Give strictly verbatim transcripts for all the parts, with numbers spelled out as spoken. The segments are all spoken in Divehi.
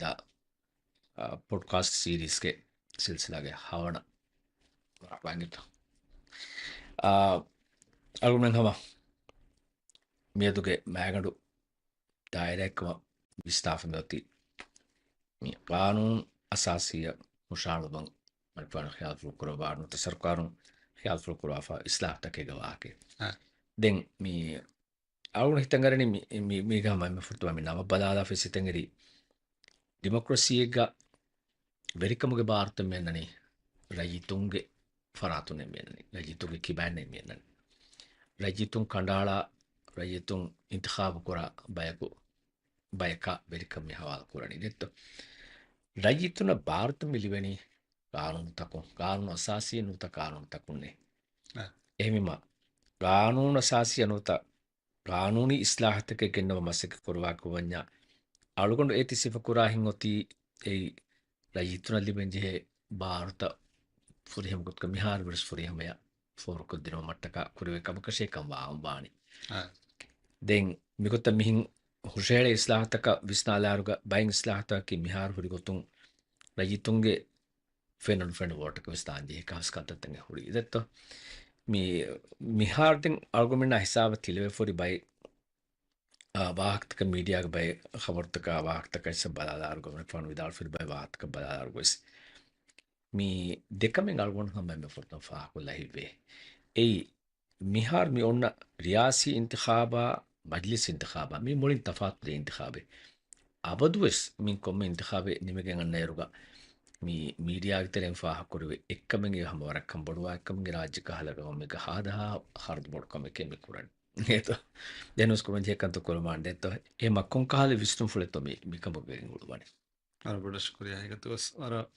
އާ، ޕޮޑްކާސްޓް ސީރީޒްގެ ސިލްސިލާގެ ހަވަނަ ވަރަށް ވަންގިތަ. އާ، އަޅުގަނޑުމެން ހަމަ މިއަދުގެ މައިގަނޑު ދާއިރާއެއްކަމަށް ވިސްނާފަ މިއޮތީ މި ޤާނޫނު އަސާސީއަށް ހުށަހަޅުމަށް މަނިކުފާނު ޚިޔާލުފުޅު ކުރައްވާ ނުވަތަ ސަރުކާރުން ޚިޔާލުފުޅު ކުރައްވާފަ އިސްލާހުތަކެއްގެ ވާހަކައެއް. އާ. ދެން މި އަޅުގަނޑު ހިތަށް އަރަނީ މި، މި، މީގަ ހަމަ އެންމެ ފުރަތަމަ މި ނަމަ ބަލާލާފަ ސިތެން އެރި ޑިމޮކްރަސީއެއްގަ ވެރިކަމުގެ ބާރުތައް މިއަންނަނީ ރައްޔިތުންގެ ފަރާތުން މިއަންނަނީ، ރައްޔިތުންގެ ކިބައިން މިއަންނަނީ. ރައްޔިތުން ކަނޑައަޅާ، ރައްޔިތުން އިންތިޚާބު ކުރާ ބަޔަކު، ބަޔަކާ ވެރިކަން މި ހަވާލު ކުރަނީ ދެއްތޯ؟ ރައްޔިތުންނަށް ބާރުތައް މި ލިބެނީ ޤާނޫނުތަކުން، ޤާނޫނު އަސާސީ ނުވަތަ ޤާނޫނުތަކުންނޭ. އަ. އެހެންވީމަ، ޤާނޫނު އަސާސީއަށް ނުވަތަ ޤާނޫނީ އިސްލާހަތަކެއް ގެންނަވަން މަސައްކަތް ކުރުވާ ކުރަންޏާ، އަޅުގަނޑު އޭތި ސިފަ ކުރާ ހިން އޮތީ އެއީ ރައްޔިތުންނަށް ލިބެން ޖެހޭ ބާރުތައް ފުރިހަމަ ގޮތަކަށް މިހާރު ވެރިސް ފުރިހަމަޔަށް ފޯރުކޮށްދިނުމަށްޓަކާ ކުރެވޭ ކަމަކަށޭ ކަން ވާން ވާނީ. އާ. ދެން މިގޮތަށް މިހިން ހުށަހެޅޭ އިސްލާހަތަކަށް ވިސްނާލާއިރުގަ ބައެއް އިސްލާހަތަކީ މިހާރު ހުރި ގޮތުން ރައްޔިތުންގެ ފެންނަ ނުފެންނަ ވޯޓަކަށް ވެސް ދާން ޖެހޭ ކަހަސް ކަންތައްތަކެއް ހުރީ ދެއްތޯ؟ މި، މިހާރު ދެން އަޅުގަނޑުމެންނާ ހިސާބަށް ތިލަވެފަ ހުރި ބައެއް، އާ، ވާހަކަތަކަށް މީޑިއާގެ ބައެއް ޚަބަރުތަކާ ވާހަކަތަކަށް އިސް ބަލާލާއިރު ގަވަރނަރު ފާނު ވިދާޅުފި ބައެއް ވާހަކަތަކަށް ބަލާލާއިރު ވެސް މި ދެކަމެއް އަޅުގަނޑު ހަމަ އެންމެ ފުރަތަމަ ފާހަގަކޮށްލާ ހިތްވޭ. އެއީ މިހާރު މި އޮންނަ ރިޔާސީ އިންތިޚާބާ، މަޖްލިސް އިންތިޚާބާ، މީ މުޅިން ތަފާތު ދެ އިންތިޚާބެއް. އަބަދުވެސް މިން ކޮންމެ އިންތިޚާބެއް ނިމިގެން އަންނައިރުގަ މި މީޑިއާގެ ތެރެއިން ފާހަގަކުރެވޭ އެއްކަމެއް ހަމަ ވަރަށް ކަންބޮޑުވާ އެއްކަމެއް ރާއްޖެ ކަހަލަ ގައުމެއްގަ ހާދަހާ ޚަރަދު ބޮޑު ކަމެކޭ މި ކުރަނީ. އެހެންވެސް ކުރަންޖެހޭ ކަންތައް ކުރަމާން ދެއްތޯ؟ އެ މަ ކޮން ކަހަލަ ވިސްނުންފުޅެއްތޯ މި، މިކަމުގެ އުޅުވަނީ؟ ވަރަށް ބޮޑަށް ޝުކުރިއްޔާ. އެގޮތުވެސް ވަރަށް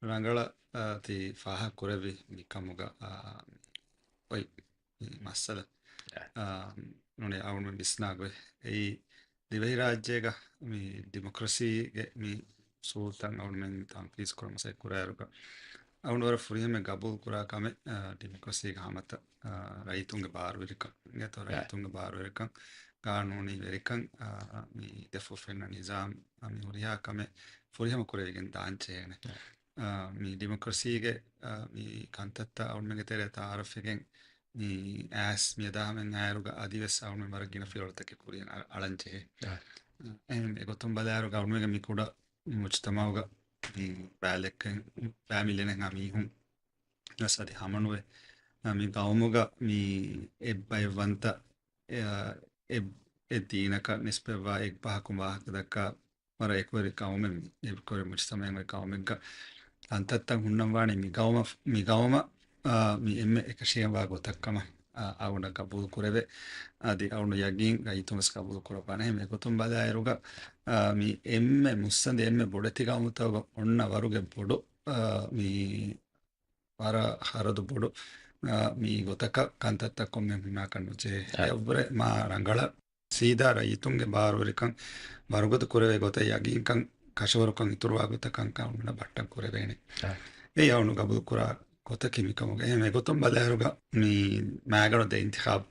ރަނގަޅަށް، އާ، ތި ފާހަގަ ކުރެއްވި މި ކަމުގަ، އާ، އޮތް މި މައްސަލަ. އާ. އާ، ނޫނީ އަޅުގަނޑުމެން ވިސްނާ ގޮތް. އެއީ ދިވެހިރާއްޖޭގަ މި ޑިމޮކްރަސީގެ މި ސޫލްތައް އަޅުގަނޑުމެން ތަންފީޒް ކުރަން މަސައްކަތް ކުރާއިރުގަ އަޅުގަނޑު ވަރަށް ފުރިހަމަ ގަބޫލު ކުރާ ކަމެއް، އާ، ޑިމޮކްރަސީގެ ހަމަތައް، އާ، ރައްޔިތުންގެ ބާރުވެރިކަން، އިނގޭތޯ؟ އާ. ރައްޔިތުންގެ ބާރުވެރިކަން، ގާނޫނީ ވެރިކަން، އާ، މި ދެފުށް ފެންނަ ނިޒާމް، އާ، މި ހުރިހާ ކަމެއް ފުރިހަމަ ކުރެވިގެން ދާން ޖެހޭނެ. އާ. އާ، މި ޑިމޮކްރަސީގެ، އާ، މި ކަންތައްތައް އަޅުމެންގެ ތެރޭ ތައާރަފްވެގެން މި އައިސް މިއަދާ ހަމައިން އާއިރުގަ އަދިވެސް އަޅުމެން ވަރަށް ގިނަ ފިޔަވަޅުތަކެއް ކުރިޔަށް އަ-، އަޅަން ޖެހޭ. އާ. އެހެން އެގޮތުން ބަލާއިރުގަ އަޅުމެންގެ މި ކުޑަ މި މުޖްތަމަޢުގަ މި ބައިލެއްކަން ބައިމިލިޔަނެއްހާ މީހުން ވެސް އަދި ހަމަނުވެ، މި ގައުމުގަ މި އެއްބައެއްވަންތަ، އެ، އެ، އެއް ދީނަކަށް ނިސްބަތްވާ އެއްބަހަކުން ވާހަކަ ދައްކާ ވަރަށް އެކުވެރި ގައުމެއް، އެކުވެރި މުޖްތަމަޢެއް ގައުމެއްގަ ކަންތައްތައް ހުންނަންވާނީ މި ގައުމަށް، މި ގައުމަށް، އާ، މި އެންމެ އެކަށީގެންވާ ގޮތަށްކަމަށް، އާ، އަޅުގަނޑަށް ގަބޫލު ކުރެވޭ. އަދި އަޅުގަނޑު ޔަގީން ރައްޔިތުން ވެސް ގަބޫލު ކުރައްވާނެ. އެހެން އެގޮތުން ބަލާއިރުގަ، އާ، މި އެންމެ މުއްސަނދި އެންމެ ބޮޑެތި ގައުމުތަކުގަ އޮންނަ ވަރުގެ ބޮޑު، އާ، މި ވަރަށް ހަރަދު ބޮޑު، އާ، މި ގޮތަކަށް ކަންތައްތައް ކޮންމެ ހުންނާކަށް ނުޖެހޭ. އަ. އެއަށްވުރެ މާ ރަނގަޅަށް ސީދާ ރައްޔިތުންގެ ބާރުވެރިކަން ވަރުގަދަ ކުރެވޭ ގޮތަށް ޔަގީންކަން ކަށަވަރުކަން އިތުރުވާ ގޮތަކަށް ކަންކަން ބައްޓަން ކުރެވޭނެ. އަ. އެއީ އަޅުގަނޑު ގަބޫލު ކުރާ ގޮތަކީ މިކަމުގަ. އެހެން އެގޮތުން ބަލާއިރުގަ މި މާގަނޑު ދެ އިންތިޚާބު،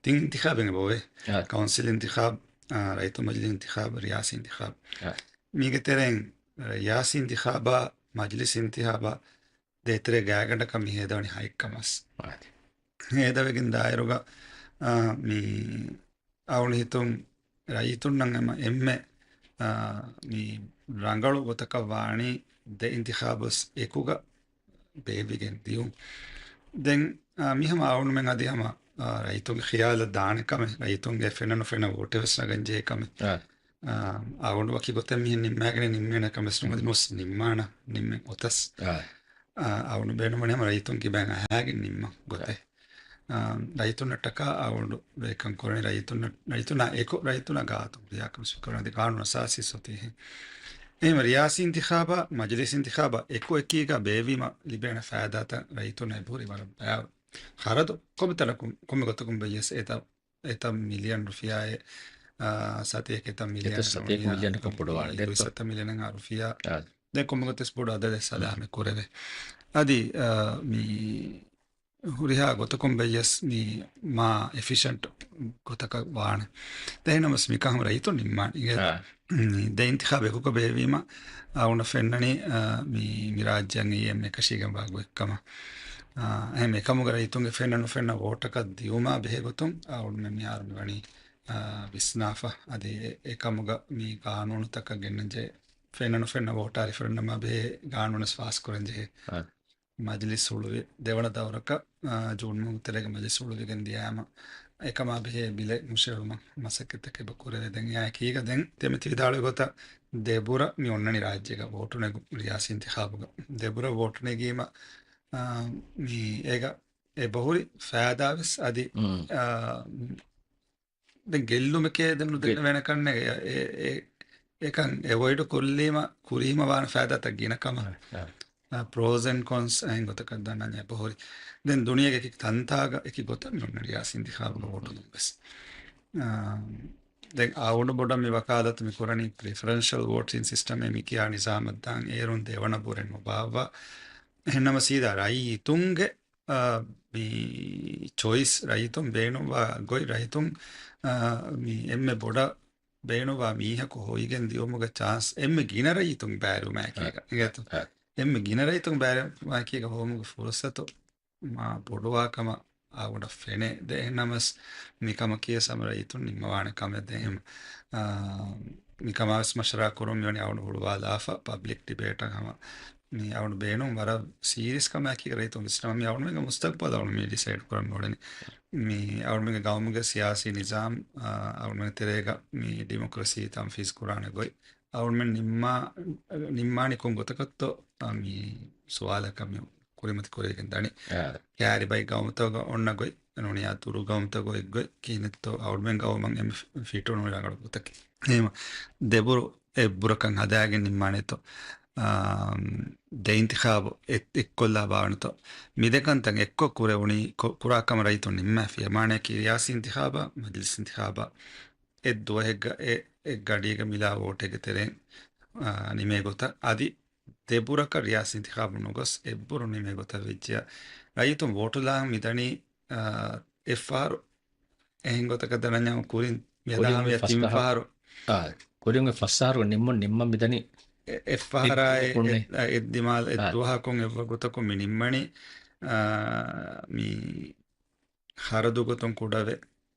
ތިން އިންތިޚާބެއް އެބައޮވޭ. އަ. ކައުންސިލް އިންތިޚާބު، އާ، ރައްޔިތު މަޖިލިސް އިންތިޚާބު، ރިޔާސީ އިންތިޚާބު. އަ. މީގެ ތެރެއިން ރިޔާސީ އިންތިޚާބާ، މަޖިލިސް އިންތިޚާބާ، ދޭތެރޭ ގާތްގަނޑަކަށް މި ހޭދަވަނީ ހައެއްކަމަސް. އާދެ. ހޭދަވެގެން ދާއިރުގަ، އާ، މި އަޅުގަނޑު ހިތުން ރައްޔިތުންނަށް އެމަ އެންމެ، އާ، މި ރަނގަޅު ގޮތަކަށް ވާނީ ދެ އިންތިޚާބުސް އެކުގަ ބޭއްވިގެން ދިޔުން. ދެން، އާ، މި ހަމަ އަޅުގަނޑުމެން އަދި ހަމަ، އާ، ރައްޔިތުންގެ ޚިޔާލަށް ދާނެ ކަމެއް، ރައްޔިތުންގެ ފެނަނު ފެނަ ވޯޓެއް ވެސް ނަގަން ޖެހޭ ކަމެއް. އާ. އާ، އަޅުގަނޑު ވަކި ގޮތެއް މިހެން ނިންމާގެނެއް ނިންމޭނެ ކަމެއް ނުވަތަ ނުވެސް ނިންމާނަ ނިންމެން އޮތަސް. އާ. އާ، އަޅުގަނޑު ބޭނުމަނީ ހަމަ ރައްޔިތުން ކިބައިން އަހާގެން ނިންމަން ގޮތެއް. އާ. އާ، ރައްޔިތުންނަށްޓަކާ އަޅުގަނޑު ވެރިކަން ކުރަނީ ރައްޔިތުންނަށް، ރައްޔިތުންނާ އެކު ރައްޔިތުންނާ ގާތު ހުރިހާ ކަމެއް ކުރަނީ އަދި ގާނޫނު އަސާސީ ސޮތީހެން. އެހެން ރިޔާސީ އިންތިޚާބާ، މަޖިލިސް އިންތިޚާބާ އެކު އެކީގަ ބޭއްވީމަ ލިބޭނެ ފައިދާތައް ރައްޔިތުންނަށް އެބަހުރި ވަރަށް ބައި ޚަރަދު ކޮންމެ ތަނަކުން، ކޮންމެ ގޮތަކުން ބެއްޔަސް އެތައް، އެތައް މިލިއަން ރުފިޔާއެއް، އާ، ސަތޭކަ އެތައް މިލިއަން އެތައް ސަތޭކަ ރުފިޔާ، މިލިއަނަކަށް ބޮޑުވާނެ ދެއްތޯ؟ ސަތޭކަ މިލިއަނެއް ރުފިޔާ. އާ. ދެން ކޮންމެ ގޮތެއް ބޮޑު އަދަދެއް ސަލާމަތް ކުރެވޭ. އަދި، އާ، މި ހުރިހާ ގޮތަކުން ބެއްޔަސް މި މާ އެފިޝަންޓް ގޮތަކަށް ވާނެ. ދެންނަމަސް މިކަހަމަ ރައްޔިތުން ނިންމާނެ. އިނގޭ؟ އާ. މި ދެ އިންތިޚާބު އެކުކޮށް ބޭއްވީމަ، އަޅުގަނޑަށް ފެންނަނީ، އާ، މި، މި ރާއްޖެއަށް އެއީ އެންމެ އެކަށީގެންވާ ގޮތްކަމަށް. އާ، އެހެން އެކަމުގަ ރައްޔިތުންގެ ފެންނަ ނުފެންނަ ވޯޓަކަށް ދިއުމާ ބެހޭ ގޮތުން، އާ، އަޅުގަނޑުމެން މިހާރު މިވަނީ، އާ، ވިސްނާފަ. އަދި އެ، އެކަމުގަ މި ގާނޫނުތަކަށް ގެންނަންޖެހޭ، ފެންނަ ނުފެންނަ ވޯޓާ ރިފަރެންޑަމާ ބެހޭ ގާނޫނަސް ފާސްކުރަންޖެހޭ. އާ. މަޖިލިސް ހުޅުވި ދެވަނަ ދައުރަކަށް، އާ، ޖޫން މަހު ތެރޭގަ މަޖިލިސް ހުޅުވިގެން ދިޔާމަ، އެކަމާ ބެހޭ ބިލެއް ހުށަހެޅުމަށް މަސައްކަތްތަކެއް އެބަ ކުރެވޭ. ދެން އެއާ އެކީގަ ދެން ދެމެތި ވިދާޅުވި ގޮތަށް ދެބުރަ މި އޮންނަނީ ރާއްޖޭގަ ވޯޓު ނެގު ރިޔާސީ އިންތިޚާބުގަ. ދެބުރަ ވޯޓު ނެގީމަ، އާ، މި އޭގަ އެބަހުރި ފައިދާވެސް އަދި، މް. އާ، ދެން ގެއްލުމެކޭ ދެން ގެ- ނުދެންނެވޭނެ ކަންނޭނގެ. އެ، އެ، އެކަން އެވޮއިޑް ކޮށްލީމަ، ކުރީމަ ވާނެ ފައިދާތައް ގިނަ ކަމަށް. އާ، އާ. އާ، ޕްރޯސް އެންޑް ކޮންސް އެހެން ގޮތަކަށް ދަންނަންޏާ އެބަހުރި. ދެން ދުނިޔޭގެ އެކި ތަންތާގަ އެކި ގޮތަށް މި އޮންނަ ރިޔާސީ އިންތިޚާބުގަ ވޯޓު ދުން ވެސް. އާ، ދެން އަޅުގަނޑު ބޮޑަށް މި ވަކާލަތު މި ކުރަނީ ޕްރިފަރެންޝަލް ވޯޓިން ސިސްޓަމް އޭ މި ކިޔާ ނިޒާމަށްދާން އޭރުން ދެވަނަ ބުރެއް ނުބާއްވާ. އެހެންނަމަ ސީދާ ރައްޔިތުންގެ އާ، މި ޗޮއިސް ރައްޔިތުން ބޭނުންވާ ގޮތް ރައްޔިތުން، އާ، މި އެންމެ ބޮޑަށް ބޭނުންވާ މީހަކު ހޮވިގެން ދިއުމުގެ ޗާންސް އެންމެ ގިނަ ރައްޔިތުން ބައިވެރިވުމާއެކީގަ. އެ، އިނގޭތޯ؟ އެ. އެންމެ ގިނަ ރައްޔިތުން ބައިވެރިވުމާއެކީގަ ހޮވުމުގެ ފުރުސަތު މާ ބޮޑުވާ ކަމަށް އަޅުގަނޑަށް ފެނޭ. ދެ އެހެންނަމަސް މިކަމަކީ ސަމަ ރައްޔިތުން ނިންމަވާނެ ކަމެއް. ދެ އެހެން، އާ، މިކަމާވެސް މަޝްވަރާ ކުރުން މިވަނީ އަޅުގަނޑު ހުޅުވާލާފަ ޕަބްލިކް ޑިބޭޓަށް ހަމަ މި އަޅުގަނޑު ބޭނުން ވަރަށް ސީރިއަސް ކަމާއެކީގަ ރައްޔިތުން ވިސްނާ، މި އަޅުގަނޑުމެންގެ މުސްތަގްބަލް އަޅުގަނޑު މި ޑިސައިޑް ކުރަން މި އުޅެނީ. މި އަޅުގަނޑުމެންގެ ގައުމުގެ ސިޔާސީ ނިޒާމް، އާ، އަޅުގަނޑުމެންގެ ތެރޭގަ މި ޑިމޮކްރަސީ ތަންފީޒް ކުރާނެ ގޮތް އަޅުގަނޑުމެން ނިންމާ، ނިންމާނީ ކޮން ގޮތަކަށްތޯ، އާ، މި ސުވާލަކަށް މި ކުރިމަތި ކުރެވިގެން ދަނީ. އާ. ކައިރިބައި ގައުމުތަކުގަ އޮންނަ ގޮތް، ނޫނިޔާ ދުރު ގައުމުތަކުގަ އޮތް ގޮތް، ކިހިނެއްތޯ އަޅުގަނޑުމެން ގައުމަށް އެންމެ ފި-، ފިޓުނު ރަނގަޅު ގޮތަކީ. އެހެން ދެބުރު އެއްބުރަކަށް ހަދާގެން ނިންމާނެތޯ. އާ، ދެ އިންތިޚާބު އެއް-، އެއްކޮށްލާ ބާވަނިތޯ. މި ދެ ކަންތައް އެއްކޮށް ކުރެވުނީ ކޮ-، ކުރާ ކަމަށް ރައްޔިތުން ނިންމާފި. އެމާނަޔަކީ ރިޔާސީ އިންތިޚާބާ، މަޖިލިސް އިންތިޚާބާ އެއް ދުވަހެއްގަ އެ-، އެއް ގަޑީގަ މިލާ ވޯޓެއްގެ ތެރެއިން، އާ، ނިމޭ ގޮތަށް އަދި ދެބުރަކަށް ރިޔާސީ އިންތިޚާބު ނުގޮސް އެއްބުރު ނިމޭ ގޮތަށް ވެއްޖެޔާ، ރައްޔިތުން ވޯޓުލާން މިދަނީ، އާ، އެއްފަހަރު އެހެން ގޮތަކަށް ދަންނަންޏާ ކުރިން މިއަދާ ކުރިން ހަމަޔަށް ފަސް ތިން ފަހަރު. ފަހަރު. އާ، ކުރިން ފަސް ފަހަރު ނިންމުން ނިންމަން މިދަނީ އެ-، އެއްފަހަރާއި އެއް ދުވަހަކުންނޭ. އެއް-، އެއްދިމާލަށް އެއް އާ. ދުވަހަކުން އެއްވަގުތަކުން މި ނިންމަނީ، އާ، މި ހަރަދު ގޮތުން ކުޑަވެ،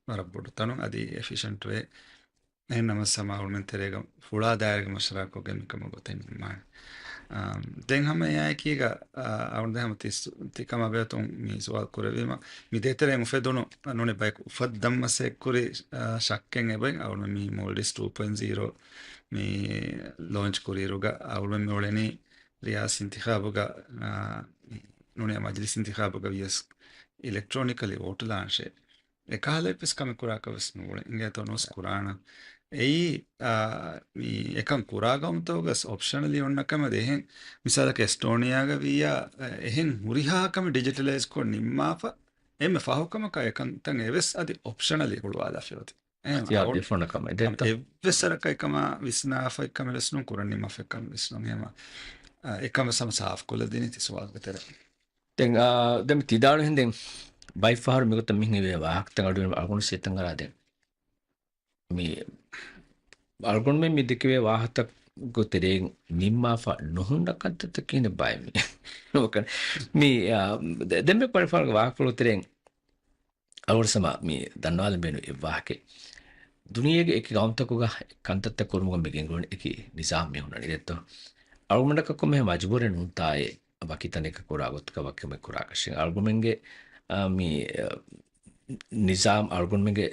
ވަރަށް ބޮޑު ތަނުން އަދި އެފިޝަންޓްވެ. އެހެން ނަމަ ސަމާ އަޅުމެން ތެރޭގަ ފުޅާ ދާއިރުގެ މަޝްވަރާކޮށްގެން މިކަމަށް ގޮތެއް ނިންމާނެ. އާ، ދެން ހަމަ އެއާއެކީގަ، އާ، އަޅުގަނޑު ހަމަ ތިސް-، ތިކަމާ ބެހޭތޯ މި ސުވާލު ކުރެވީމަ، މި ދޭތެރެއިން އުފެދުނު ނޫނީ ބަޔަކު އުފައްދަން މަސައްކަތް ކުރި، އާ، ޝައްކެއް އެބައި އަޅުމެން މި މޯލްޑިވްސް ޓޫ ޕޮއިންޓް ޒީރޯ މި ލޯންޗް ކުރިއިރުގަ އަޅުމެން މި އުޅެނީ ރިޔާސީ އިންތިޚާބުގަ، އާ، ނޫނީ މަޖިލިސް އިންތިޚާބުގަ ވިޔަސް އިލެކްޓްރޯނިކަލީ ވޯޓުލާންށޭ. އެކަހަލަ އެއްވެސް ކަމެއް ކުރާކަށް ވެސް ނޫޅެ. އިނގޭތޯ ނޫސް ކުރާނަ. އެއީ، އާ، މި އެކަން ކުރާ ގައުމުތަކުގަސް އޮޕްޝަނަލީ އޮންނަ ކަމެއް. އެހެން މިސާލަކަށް އެސްޓޯނިޔާގަ ވިއްޔާ، އެ، އެހެން ހުރިހާ ކަމެއް ޑިޖިޓަލައިޒް ކޮށް ނިންމާފަ، އެންމެ ފަހު ކަމަކަށް އެކަންތަން އެވެސް އަދި އޮޕްޝަނަލީ ހުޅުވާލާފި އޮތީ. އެހެން އަދި އަޅު-، ދެފަނަ ކަމެއް ދެއްތަ؟ އެއްވެސް ސަރަކަށް އެކަމާ ވިސްނާފަ އެއްކަމެއް ވެސް ނޫން، ކުރަން ނިންމާފަ އެއްކަމެއް ވެސް ނޫން. އެހެމަ، އާ، އެކަމެއް ސަމަ ސާފުކޮށްލަދިނީ ތި ސުވާލުގެ ތެރެ. ދެން، އާ، ދެން ތި ދާނު ހިނދެން ބައެއް ފަހަރު މިގޮތަށް މިހެން ވޭ ވާހަކަތައް އަޑު އަޅުގަނޑު ސިއްތަން އަރާ ދެން. މި އަޅުގަނޑުމެން މި ދެކެވޭ ވާހަކަތަކުގެ ތެރެއިން ނިންމާފަ ނުހުންނަ ކަންތައްތަކީ ބައެއް މި. މި، އާ، ދެ-، ދެންމެ ބައެއް ފަހަރުގެ ވާހަކަފުޅު ތެރެއިން އަޅުގަނޑު ސަމާ މި ދަންނަވާލަން ބޭނުން އެއްވާހަކައެއް. ދުނިޔޭގެ އެކި ގައުމުތަކުގަ ކަންތައްތައް ކުރުމުގަ މި ގެންގުޅުން އެކި ނިޒާމް މި ހުންނަނީ ދެއްތޯ. އަޅުގަނޑަކަށް ކޮންމެހެން މަޖުބޫރެއް ނޫންތާއޭ ވަކި ތަނެއްގަ ކުރާ ގޮތަކަށް ވަކި ކަމެއް ކުރާކަށެއް. އަޅުގަނޑުމެންގެ، އާ، މި، އާ، ނިޒާމް، އަޅުގަނޑުމެންގެ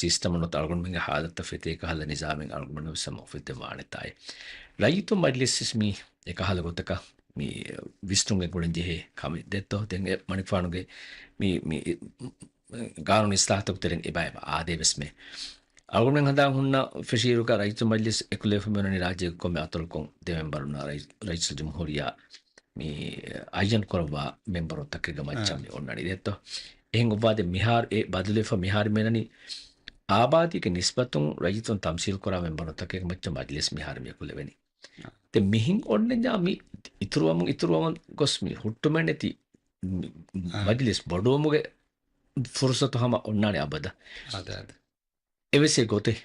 ސިސްޓަމް ނުވަތަ އަޅުގަނޑުމެންގެ ހާލަތަށް ފެތޭ ކަހަލަ ނިޒާމެއް އަޅުގަނޑުމެން ވެސް ހަމަ އުފެއްދެވާނެތާއޭ. ރައްޔިތުން މަޖިލިސް ވެސް މި އެކަހަލަ ގޮތަކަށް މި ވިސްނުން އެނގުން ޖެހޭ ކަމެއް ދެއްތޯ. ދެން އެ މަނިކުފާނުގެ މި، މި ގާނޫނު އިސްލާހަތަކު ތެރެއިން އެބަ އެބަ އާދޭ ވެސް މެ. އަޅުގަނޑުމެން ހަނދާން ހުންނަ ފެށިއިރުގަ ރައްޔިތު މަޖިލިސް އެކުލެވިފަ މިއޮންނަނީ ރާއްޖޭގެ ކޮންމެ އަތޮޅަކުން ދެ މެމްބަރުންނާ ރައީސް، ރައީސުލްޖުމްހޫރިއްޔާ މި އައްޔަން ކުރައްވާ މެމްބަރުންތަކެއްގެ މައްޗަށް އާ. މި އޮންނަނީ ދެއްތޯ. އެހެން އޮއްވާދެ މިހާރު އެ ބަދަލުވެފަ މިހާރު މިއަންނަނީ އާބާދީގެ ނިސްބަތުން ރައްޔިތުން ތަމްސީލް ކުރާ މެމްބަރުންތަކެއްގެ މައްޗަށް މަޖިލިސް މިހާރު މި އެކުލެވެނީ. އާ. ދެން މިހިން އޮންނަންޏާ މި އިތުރުވަމުން، އިތުރުވަމުން ގޮސް މި ހުއްޓުމެއް ނެތި މަޖިލިސް ބޮޑުވުމުގެ ފުރުސަތު ހަމަ އޮންނާނެ އަބަދަށް. އާދެ، އާދެ. އެވެސް އެ ގޮތެއް.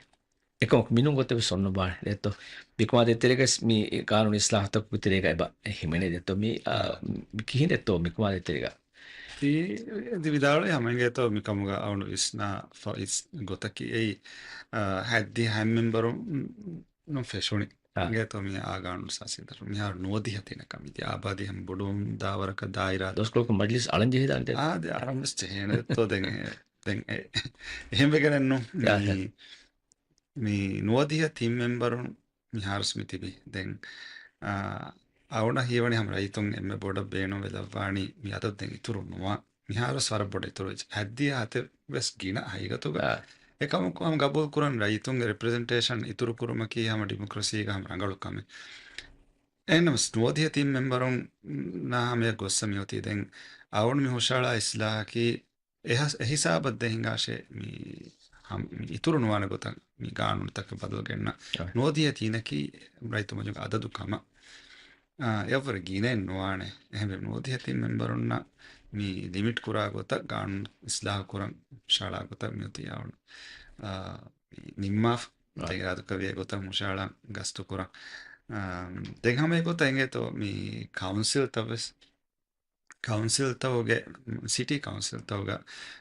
އެކަމަކު މިނޫން ގޮތެއް ވެސް އޮންނަ ބާނެ. ދެއްތޯ؟ މިކަމާ ދޭތެރޭގަސް މި ގާނޫނީ އިސްލާހުތަކުގެ ތެރޭގަ އެބަ ހިމެނޭ ދެއްތޯ؟ މި، އާ، އާ. މި ކިހިނެއްތޯ މިކަމާ ދޭތެރޭގަ؟ ތީ އެދި ވިދާޅުވި ހަމަ އިނގޭތޯ މިކަމުގަ އަޅުން ވިސްނާ ފަ-، އިސް ގޮތަކީ އެއީ، އާ، ހަތްދިހަ ހަތް މެމްބަރުން ނު ފެށުނީ. އާ. އިނގޭތޯ މި އާ ގާނޫނު ސާސީ ދަށު. މިހާރު ނުވަދިހަ ތިނަކަށް މިދިޔަ އާބާދީ ހަމަ ބޮޑުވަމުން ދާ ވަރަކަށް ދާއިރާ. ދުވަސްކޮޅަކު މަޖިލިސް އަޅަން ޖެހިދާނެ ދެ. އާ، ދެ އަޅަން ވެސް ޖެހޭނެ ދެއްތޯ ދެން އެ-، ދެން އެ-، އެހެން ވެގެނެއްނު. އާ، މި، އާ. މި ނުވަދިހަ ތިން މެމްބަރުން މިހާރުސް މި ތިބި. ދެން، އާ، އަޅުގަނޑަށް ހީވަނީ ހަމަ ރައްޔިތުން އެންމެ ބޮޑަށް ބޭނުންވެލައްވާނީ މި އަދަދު ދެން އިތުރު ނުވާ. މިހާރުސް ވަރަށް ބޮޑަށް އިތުރު ވެއްޖެ. ހަތްދިހަ ހަތެއް ވެސް ގިނަ ހަގީގަތުގަ. އާ. އެކަމަކު ހަމަ ގަބޫލު ކުރަން ރައްޔިތުންގެ ރެޕްރެޒެންޓޭޝަން އިތުރު ކުރުމަކީ ހަމަ ޑިމޮކްރަސީގަ ހަމަ ރަނގަޅު ކަމެއް. އެހެންނަމަސް ނުވަދިހަ ތިން މެމްބަރުންނާ ހަމަޔަށް ގޮއްސަ މިއޮތީ ދެން އަޅުގަނޑު މި ހުށައަޅާ އިސްލާހަކީ އެހަސް-، އެހިސާބަށް ދޭ ހިނގާށޭ މި ހަމް-، މި އިތުރު ނުވާނެ ގޮތަށް މި ގާނޫނުތަކަށް ބަދަލު ގެންނަ. އަ. ނުވަދިހަ ތީނަކީ ރައްޔިތު މަޖިލިސްގެ އަދަދު ކަމަށް. އާ، އެއަށްވުރެ ގިނައެއް ނުވާނެ. އެހެންވެ ނުވަދިހަ ތިން މެމްބަރުންނަށް މި ލިމިޓް ކުރާ ގޮތަށް ގާނޫނު އިސްލާހު ކުރަން ހުށައަޅާ ގޮތަށް މިއޮތީ އަޅުން، އާ، ނިންމާފަ. އާ. ދެން އިރާދަކުރެއްވި ގޮތަށް ހުށައަޅާ ގަސްތު ކުރަން. އާ، ދެން ހަމަ އެގޮތަށް އެނގޭތޯ މި ކައުންސިލްތައް ވެސް ކައުންސިލްތަކުގެ، ސިޓީ ކައުންސިލްތަކުގަ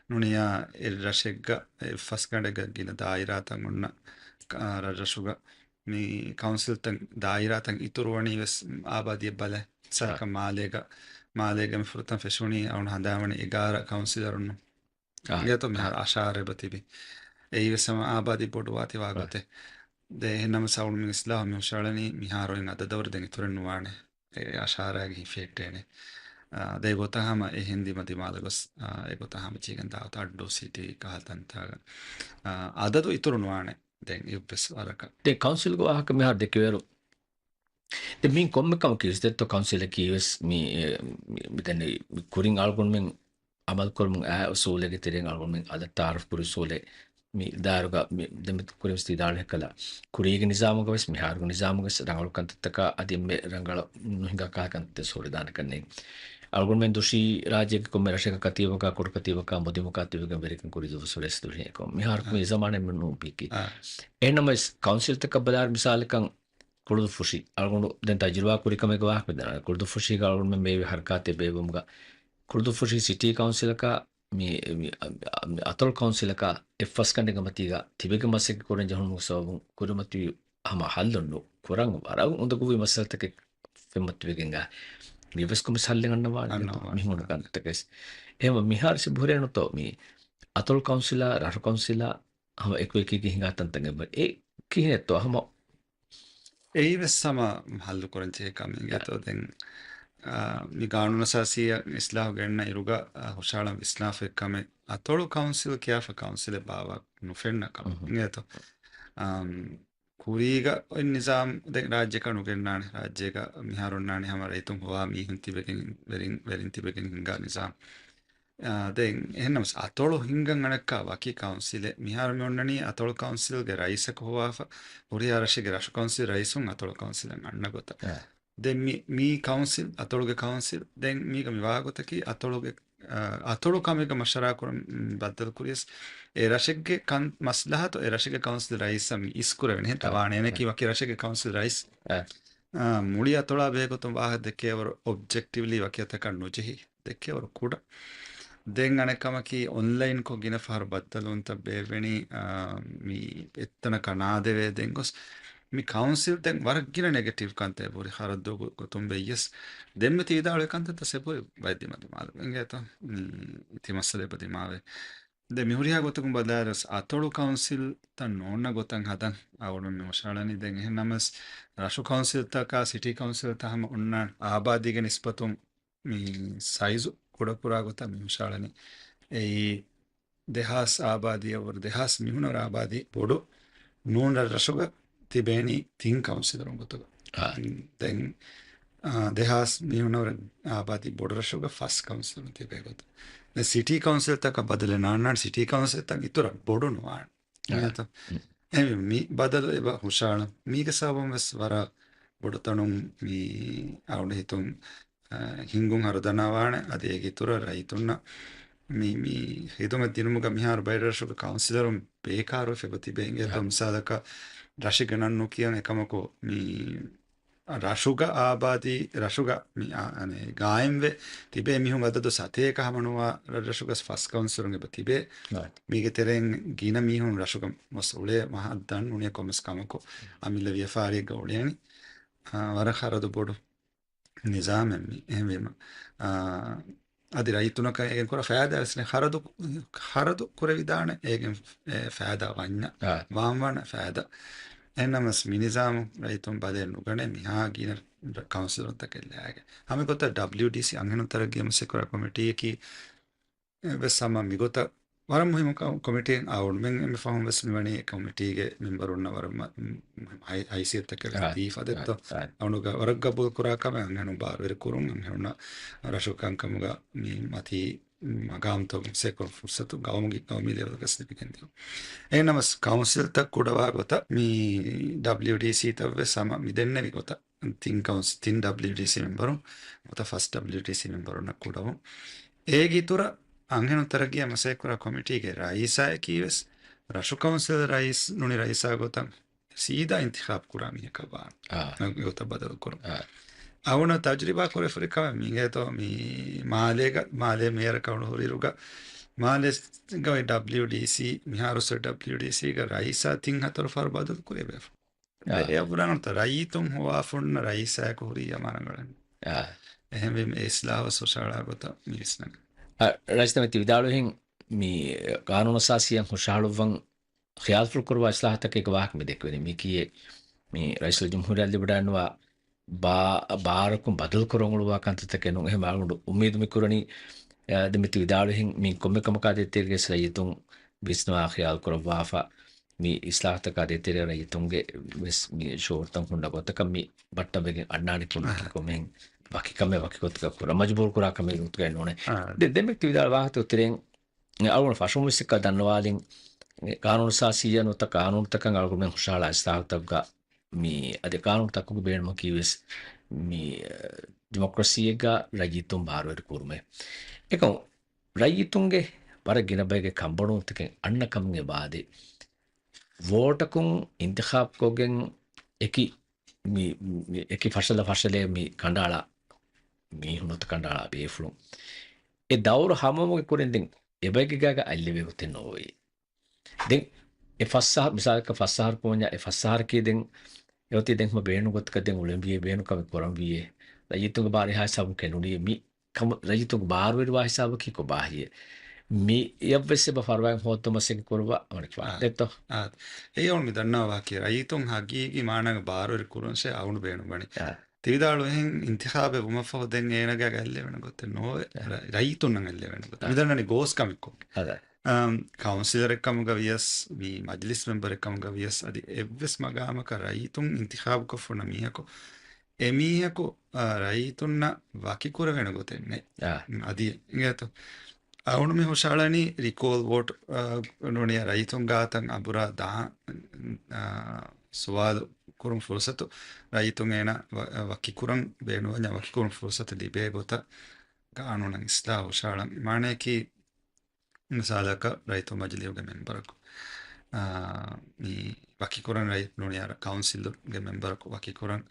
ނޫނިޔާ އެއް ރަށެއްގަ، އެއް ފަސްގަނޑެއްގަ ގިނަ ދާއިރާތައް އޮންނަ، އާ، ރަށްރަށުގަ މި ކައުންސިލްތައް ދާއިރާތައް އިތުރުވަނީ ވެސް އާބާދީއަށް ބަލަ. އާ. ސަރކަ މާލޭގަ، މާލޭގަ މި ފުރަތަމަ ފެށުނީ އަޅުން ހަނދާންވަނީ އެގާރަ ކައުންސިލަރުން. އާ. އިނގޭތޯ މިހާރު އާ. އަށާރަ އެބަ ތިބި. އެއީ ވެސް ހަމަ އާބާދީ ބޮޑުވާތީ ވާ އާ. ގޮތެއް. ދެ އެހެންނަމަސް އަޅުން މި އިސްލާހު މި ހުށައަޅަނީ މިހާރު އިން އަދަދަށްވުރެ ދެން އިތުރެއް ނުވާނެ. އެ އަށާރައިގެ ހިފޭއްޓޭނެ. އާ، ދެ ގޮތަށް ހަމަ އެހެން ދިމަ ދިމާލަށް ގޮސް، އާ، އެ ގޮތަށް ހަމަ ޖީގަން ދާވަތު އައްޑޫ ސިޓީ ކަހަލަ ތަންތާގަ. އާ، އަދަދު އިތުރު ނުވާނެ. ދެން އެއްވެސް ވަރަކަށް. ދެން ކައުންސިލްގެ ވާހަކަ މިހާރު ދެކެވޭއިރު، ދެން މި ކޮންމެ ކަމަކީ ވެސް ދެއްތޯ ކައުންސިލަކީ ވެސް މި، މި، މި ދެން މި ކުރިން އަޅުގަނޑުމެން އަމަލުކުރަމުން އާ އުސޫލެއްގެ ތެރެއިން އަޅުގަނޑުމެން އަދަ ތައާރަފް ކުރި އުސޫލެއް މި ދާއިރުގަ މި ދެމެ ކުރިން ވެސް ވިދާޅުވި ކަލަ ކުރީގެ ނިޒާމުގަ ވެސް މިހާރުގެ ނިޒާމުގަ ވެސް ރަނގަޅު ކަންތައްތަކާ އަދި އެންމެ ރަނގަޅަށް ނުހިނގާ ކަހަލަ ކަންތައް ހުރެދާނެ ކަންނޭނގެ. އަޅުގަނޑުމެން ދުށީ ރާއްޖޭގެ ކޮންމެ ރަށެއްގަ ކަތީބަކާ، ކުޑަ ކަތީބަކާ، މުދިމުކާ ތިބެގެން ވެރިކަން ކުރި ދުވަސްވަރެސް ދުށީ އެކަމަކު މިހާރު އާ. މި ޒަމާނެއް ނޫން ބީކީ. އާ. އެހެންނަމަވެސް ކައުންސިލްތަކަށް ބަލާއިރު މިސާލަކަށް ކުޅުދުއްފުށި އަޅުގަނޑު ދެން ތަޖުރިބާ ކުރި ކަމެއްގެ ވާހަކަ ދެން ކުޅުދުއްފުށީގަ އަޅުގަނޑުމެން މި ހަރަކާތެއް ބޭއްވުމުގަ ކުޅުދުއްފުށި ސިޓީ ކައުންސިލަކާ މި، މި، މި އަތޮޅު ކައުންސިލަކާ އެއްފަސްގަނޑެއްގެ މަތީގަ ތިބެގެން މަސައްކަތް ކުރަން ޖެހުނުމުގެ ސަބަބުން ކުރިމަތިވި ހަމަ ހައްލުން ނުކުރަން ވަރަށް އުނދަގޫވި މައްސަލަތަކެއް ފެންމަތިވެގެން އާ. މިވެސް ކޮންމެސް ހައްލެއް ގަންނަވާނެ. އަންނަވާނެ. މިހުން ކަންތަކެސް. އެހެން މިހާރު ސިބުހުރޭނުތޯ މި އަތޮޅު ކައުންސިލާ، ރަށު ކައުންސިލާ، ހަމަ އެކު އެކީގެ ހިނގާ ތަންތަން އެބަ އެ ކިހިނެއްތޯ ހަމަ. އެއީވެސް ހަމަ ހައްލު ކުރަން ޖެހޭ ކަމެއް އާ. އިނގޭތޯ ދެން، އާ، މި ގާނޫނު އަސާސީއަށް އިސްލާހު ގެންނަ އިރުގަ، އާ، ހުށައަޅަން ވިސްނާފައި ކަމެއް އަތޮޅު ކައުންސިލް ކިޔާފަ ކައުންސިލެއް ބާވާ ނުފެންނަ ކަމެއް އުހު. އިނގޭތޯ. އާ، ކުރީގަ އޮތް ނިޒާމް ދެން ރާއްޖެކަށް ނުގެންނާނެ. ރާއްޖޭގަ މިހާރު އޮންނާނެ ހަމަ ރައްޔިތުން ހޮވާ މީހުން ތިބެގެން ވެރިން، ވެރިން ތިބެގެން ހިންގާ ނިޒާމް. އާ، ދެން އެހެންނަމަސް އަތޮޅު ހިންގަން އަނެއްކާ ވަކި ކައުންސިލެއް. މިހާރު މި އޮންނަނީ އަތޮޅު ކައުންސިލްގެ ރައީސަކު ހޮވާފަ، ހުރިހާ ރަށެއްގެ ރަށު ކައުންސިލް ރައީސުން އަތޮޅު ކައުންސިލަށް އަންނަ ގޮތަށް. އާ. ދެން މި، މީ ކައުންސިލް، އަތޮޅުގެ ކައުންސިލް، ދެން މީގަ މި ވާގޮތަކީ އަތޮޅުގެ، އާ، އަތޮޅު ކަމެއްގެ މަޝްވަރާ ކުރަން، މް، ބައްދަލު ކުރިޔަސް، އެ ރަށެއްގެ ކަން މަސްލަހަތު އެ ރަށެއްގެ ކައުންސިލް ރައީސަށް މި އިސްކުރެވެނީ. އެހެން އާ. ތަވާނެ އޭނަކީ ވަކި ރަށެއްގެ ކައުންސިލް ރައީސް. އާ. އާ، މުޅި އަތޮޅާ ބެހޭގޮތުން ވާހަކަ ދެކޭވަރު އޮބްޖެކްޓިވްލީ ވަކި އަތަކަށް ނުޖެހި. ދެކޭވަރު ކުޑަ. ދެން އަނެއް ކަމަކީ އޮންލައިންކޮށް ގިނަ ފަހަރު ބައްދަލުވުންތައް ބޭއްވެނީ، އާ، މި އެއްތަނަކަށް ނާދެވޭ ދެން ގޮސް މި ކައުންސިލް ދެން ވަރަށް ގިނަ ނެގެޓިވް ކަންތައް އެބަހުރި ހަރަދު ގޮ-، ގޮތުން ވެއްޔަސް ދެންމެ ތި ވިދާޅުވި ކަންތައްތައް އެބަހުރި ބައެއް ދިމަ ދިމާލު އިނގޭތަ؟ މި ތި މައްސަލަ އެބަ ދިމާވޭ. ދެ މިހުރިހާ ގޮތަކުން ބަލާއިރުސް އަތޮޅު ކައުންސިލްތައް ނޯންނަ ގޮތަށް ހަދަން އަޅުގަނޑު މި ހުށައަޅަނީ. ދެން އެހެން ނަމަސް ރަށު ކައުންސިލްތަކާ ސިޓީ ކައުންސިލްތައް ހަމަ އޮންނާނެ އާބާދީގެ ނިސްބަތުން މި ސައިޒު ކުޑަކުރާ ގޮތަށް މި ހުށައަޅަނީ. އެއީ ދެހާސް އާބާދީއަށްވުރެ ދެހާސް މިހުނަރު އާބާދީ ބޮޑު ނޫން ރަށްރަށުގަ ތިބޭނީ ތިން ކައުންސިލަރުން ގޮތުގަ. އާ. ދެން، އާ، ދެހާސް މިހުނަރު އާބާދީ ބޮޑު ރަށުގަ ފަސް ކައުންސިލަރުން ތިބޭ ގޮތު. ދެން ސިޓީ ކައުންސިލްތަކަށް ބަދަލެއް ނާންނާނެ، ސިޓީ ކައުންސިލްތައް އިތުރަށް ބޮޑު ނުވާނެ. އާ. އެހެން މި ބަދަލު އެބަ ހުށައަޅަން. މީގެ ސަބަބުން ވެސް ވަރަށް ބޮޑު ތަނުން މި އަޅުގަނޑު ހިތުން އާ، ހިންގުން ހަރުދަނާވާނެ. އަދި އޭގެ އިތުރަށް ރައްޔިތުންނަށް މި، މި ޚިދުމަތް ދިނުމުގަ މިހާރު ބައެއް ރަށުގަ ކައުންސިލަރުން ބޭކާރުވެފަ ތިބޭ. އިނގޭތޯ އާ. މިސާލަކަށް ރަށެއްގަ ނަން ނުކިޔަން އެކަމަކު މި ރަށުގަ އާބާދީ، ރަށުގަ މި އާ، އަނެ، ގާއިމްވެ ތިބޭ މީހުން އަދަދު ސަތޭކަ ހަމަނުވާ ރަށްރަށުގަ ފަސް ކައުންސިލުން އެބަ ތިބޭ. އާ. މީގެ ތެރެއިން ގިނަ މީހުން ރަށުގަ މަސް އުޅޭ މަހަށް ދަން ނޫނީ ކޮންމެސް ކަމަކު އަމިއްލަ ވިޔަފާރިއެއްގަ އުޅޭނީ. އާ، ވަރަށް ޚަރަދު ބޮޑު ނިޒާމެއް މީ. އެހެންވީމަ، އާ، އަދި ރައްޔިތުންނަކަށް އޭގެން ކުރާ ފައިދާ ވެސް ނެތް. ޚަރަދު، ޚަރަދު ކުރެވިދާނެ އޭގެން، އެ، ފައިދާ ވަންޏާ، އާ. ވާންވާނެ ފައިދާ. އެހެންނަމަސް މި ނިޒާމު ރައްޔިތުން ބަލައެއް ނުގަނޭ މިހާ ގިނަ ކައުންސިލުންތަކެއް ލާގެ. ހަމަ ގޮތަށް ޑަބްލިޔުޑީސީ އަންހެނުން ތަރައްގީ މަސައްކަތް ކުރާ ކޮމިޓީއަކީ އެ، ވެސް ހަމަ މިގޮތަށް ވަރަށް މުހިއްމު ކަ-، ކޮމިޓީއެއް އަޅުގަނޑުމެން އެންމެ ފަހުން ވެސް މިވަނީ އެ ކޮމިޓީގެ މެމްބަރުންނަށް ވަރަށް މަ-، މު-، ހައި-، ހައިސިއްޔަތުތަކެއް ވެސް އާ، ދީފަ ދެއްތޯ. އާ، އާ. އަޅުގަ ވަރަށް ގަބޫލު ކުރާ ކަމެއް އަންހެނުން ބާރުވެރި ކުރުން، އަންހެނުންނަށް ރަށު ކަންކަމުގަ މި މަތީ މަގާމްތައް މަސައްކަތް ކުރުން ފުރުސަތު ގައުމުގެ، ގައުމީ ލެވެލްގަސް ލިބިގެން ދިޔުން. އެހެންނަމަސް ކައުންސިލްތައް ކުޑަވާ ގޮތަށް މި ޑަބްލިޔުޑީސީތައް ވެސް ހަމަ މި ދެންނެވި ގޮތަށް ތިން ކައުންސި-، ތިން ޑަބްލިޔުޑީސީ މެމްބަރުން ނުވަތަ ފަސް ޑަބްލިޔުޑީސީ މެމްބަރުންނަށް ކުޑަވުން. އޭގެ އިތުރަށް އަންހެނުން ތަރައްގީއަށް މަސައްކަތްކުރާ ކޮމިޓީގެ ރައީސާއަކީ ވެސް ރަށު ކައުންސިލް ރައީސް ނޫނީ ރައީސާ ގޮތަށް ސީދާ އިންތިޚާބު ކުރާ މީހަކަށް ވާނެ. އާ. ގޮތަށް ބަދަލު ކުރުން. އާ. އަޅުގަނޑަށް ތަޖުރިބާ ކުރެފަ ހުރި ކަމެއް މި އިނގޭތޯ މި މާލޭގަ، މާލޭ މޭޔަރަކަށް އުޅު ހުރިއިރުގަ މާލޭގަ އޮތް ޑަބްލިޔުޑީސީ، މިހާރު ސޮރީ ޑަބްލިޔުޑީސީގަ ރައީސާ ތިން ހަތަރު ފަހަރު ބަދަލު ކުރެވޭފަ. އާ. އެ ބުރާނަ ރައްޔިތުން ހޮވާފަ ހުންނަ ރައީސާއެކު ހުރިއްޔާ މާ ރަނގަޅަން. އާ. އެހެންވީމަ އެ އިސްލާހު ވެސް ހުށަހަޅާ ގޮތަށް މި ވިސްނަން. އާ، ރައީސް ނަމެ ތި ވިދާޅުވިހެން މި ޤާނޫނު އަސާސީއަށް ހުށަހަޅުއްވަން ޚިޔާލުފުޅު ކުރުވާ އިސްލާހުތަކެއްގެ ވާހަކަ މި ދެއްކެވެނީ. މި ކީއެއް މި ރައީސުލްޖުމްހޫރިއްޔާ ލިބިވަޑައިގަންނަވާ ބާ-، ބާރަކުން ބަދަލު ކުރަން އުޅުއްވާ ކަންތައްތަކެއް ނޫން. އެހެން އަޅުގަނޑު އުއްމީދު މި ކުރަނީ، އާ، ދެން މި ތި ވިދާޅުވިހެން މި ކޮންމެ ކަމަކާ ދޭތެރޭގަ ވެސް ރައްޔިތުން ވިސްނާ ޚިޔާލު ކުރައްވާފަ، މި އިސްލާހުތަކާ ދޭތެރޭ ރައްޔިތުންގެ ވެސް މި ޝުޢޫރުތައް ހުންނަ ގޮތަކަށް މި ބައްޓަން ވެގެން އަންނާނެ ކުރުމަކީ އަހަ. ކޮންމެހެން ވަކި ކަމެއް ވަކި ގޮތަކަށް ކުރަން މަޖުބޫރު ކުރާ ކަމެއް ގޮތުގައި ނޫނޭ. އާ. ދެ-، ދެން މި ތި ވިދާޅުވި ވާހަކަ ތެރެއިން އަޅުގަނޑު ފަށުން ވެސް އެކަން ދަންނަވާލިން، ޤާނޫނު އަސާސީއަށް ނުވަތަ ޤާނޫނުތަކަށް އަޅުގަނޑުމެން ހުށަހަޅާ އިސްލާހުތަކުގަ މި އަދި ޤާނޫނު ތަކުގެ ބޭނުމަކީ ވެސް މި، އަ، ޑިމޮކްރަސީއެއްގަ ރައްޔިތުން ބާރުވެރި ކުރުމެއް. އެކަމު ރައްޔިތުންގެ ވަރަށް ގިނަ ބައެއްގެ ކަންބޮޑުވުންތަކެއް އަންނަ ކަމުގެ ވާދެ ވޯޓަކުން އިންތިޚާބުކޮށްގެން އެކި މި، މި އެކި ފަށަލަ ފަށަލޭ މި ކަނޑައަޅާ މީހުން ނުވަތަ ކަނޑައަޅާ ބޭފުޅުން. އެ ދައުރު ހަމަވުމުގެ ކުރިން ދެން އެބައެއްގެ ގާގަ އަތްލެވޭ ގޮތެއް ނޯވޭ. ދެން އެ ފަސް އަހަރު، މިސާލަކަށް ފަސް އަހަރު ކުރަންޏާ، އެ ފަސް އަހަރަކީ ދެން އެއޮތީ ދެން ހަމަ ބޭނުން ގޮތަކަށް ދެން އުޅެންވީއޭ، ބޭނުން ކަމެއް ކުރަންވީއޭ. ރައްޔިތުންގެ ބާރު އެހާ ހިސާބުން ކެނޑުނީ މި ކަމަށް ރައްޔިތުންގެ ބާރުވެރިވާ ހިސާބަކީ ކޮބާހިޔޭ؟ މި އެއަށްވެސް އެބަ ފަރުވާއެއް ހޯއްދަމަސް އެކި ކުރުވާ އަނެއް ފާ އާ. ދެއްތޯ؟ އާ. އެއީ އަޅުގަނޑު މި ދަންނަވާ ވާހަކައެއް. ރައްޔިތުން ހަގީގީ މާނާގަ ބާރުވެރި ކުރުންށޭ އަޅުގަނޑު ބޭނުންވަނީ. އާ. ތި ވިދާޅުވިހެން އިންތިޚާބެއް ވުމަށްފަހު ދެން އޭނަގެ އަތްލެވޭނެ ގޮތެއް ނޯވޭ. އާ. ރަ-، ރައްޔިތުންނަށް އަތްލެވޭނެ ގޮތެއް. އާ. މި ދަންނަނީ ގޯސް ކަމެއްކޮށް. އާ. އަމް، ކައުންސިލަރެއް ކަމުގަ ވިޔަސް، މި މަޖިލިސް މެމްބަރެއް ކަމުގަ ވިޔަސް، އަދި އެއްވެސް މަގާމަކަށް ރައްޔިތުން އިންތިޚާބުކޮށްފަ ހުންނަ މީހަކު، އެމީހަކު، އާ، ރައްޔިތުންނަށް ވަކިކުރެވޭނެ ގޮތެއް ނެތް. އާ. އަދި އިނގޭތޯ؟ އަޅުގަނޑު މި ހުށަހަޅަނީ ރިކޯލް ވޯޓް، އާ، ނޫނީ ރައްޔިތުން ގާތަށް އަނބުރާ ދާ، އާ، ސުވާލު ކުރުން ފުރުސަތު ރައްޔިތުން އޭނަ ވަ-، ވަކިކުރަން ބޭނުންވަންޏާ ވަކިކުރުން ފުރުސަތު ލިބޭ ގޮތަށް ގާނޫނަށް އިސްލާހު ހުށަހަޅަން. މާނަޔަކީ މިސާލަކަށް ރައްޔިތުން މަޖިލީހުގެ މެމްބަރަކު، އާ، މި ވަކިކުރަން ރައްޔިތުން ނޫނީ އަރަ ކައުންސިލުގެ މެމްބަރަކު ވަކިކުރަން،